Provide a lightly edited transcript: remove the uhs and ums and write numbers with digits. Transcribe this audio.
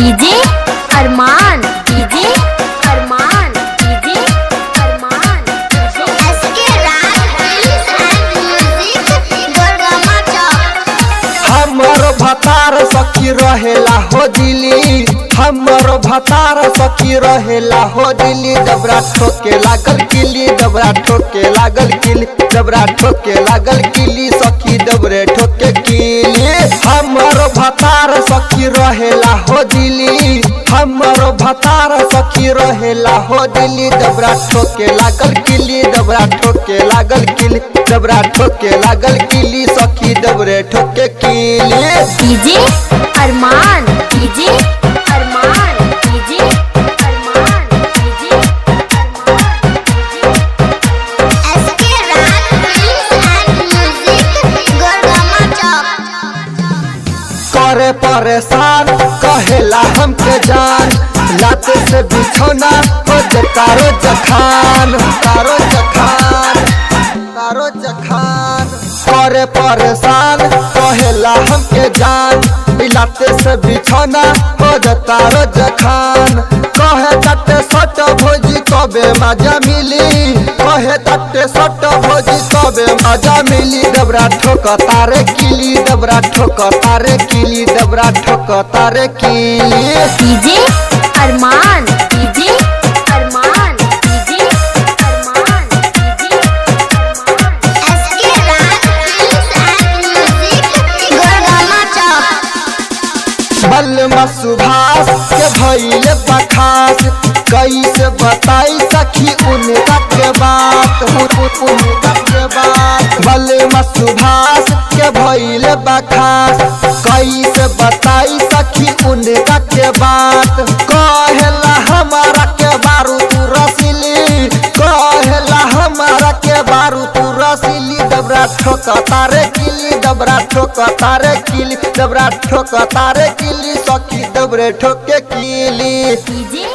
DJ Arman, DJ Arman, DJ Arman. SK Raj films and music Gorgama Chowk. हमर भतार सखी रहेला हो दिली, हमर भतार सखी रहेला हो दिली। डबरा ठोके लागल किली, डबरा ठोके लागल किली, डबरा ठोके लागल किली, सखी डबरे ठोके किली। हमर भतार सखी रहेला हो दिली, हमर भतार सखी रहेला हो दिली। डबरा ठोके लागल किली, डबरा ठोके लागल किली, डबरा ठोके लागल किली, सखी डबरे ठोके किली। DJ Arman, DJ Arman, DJ Arman, DJ Arman. SK Raj films and music Gorgama Chowk. करे परेशान कहेला हमके जान, लाते से बिछौना हो जे तारो जखान, तारो जखान, तारो जखान। करे परेशान कहेला हमके जान, लाते से बिछौना हो जे तारो जखान। कहे तटे सट भोजी तबे मजा मिली, कहे तटे सट भोजी तबे मजा मिली। डबरा ठोक तारे किली, डबरा ठोक तारे किली, डबरा ठोक तारे किली। DJ Arman, DJ Arman, DJ Arman, DJ Arman. SK Raj films and music Gorgama Chowk. Balma Subhash के भइले बखास, कैसे बताई सखी उनका के बात, उनका के बात। बलमा सुभाष के भइले बखास, कैसे बताई सखी उनका के बात। कहेला हमारा के बारू तू रसीली, कहेला हमारा के बारू तू रसीली। डबरा ठोक तारे किली, डबरा ठोक तारे किली, डबरा ठोक तारे किली, सखी डबरे ठोके किली। डीजे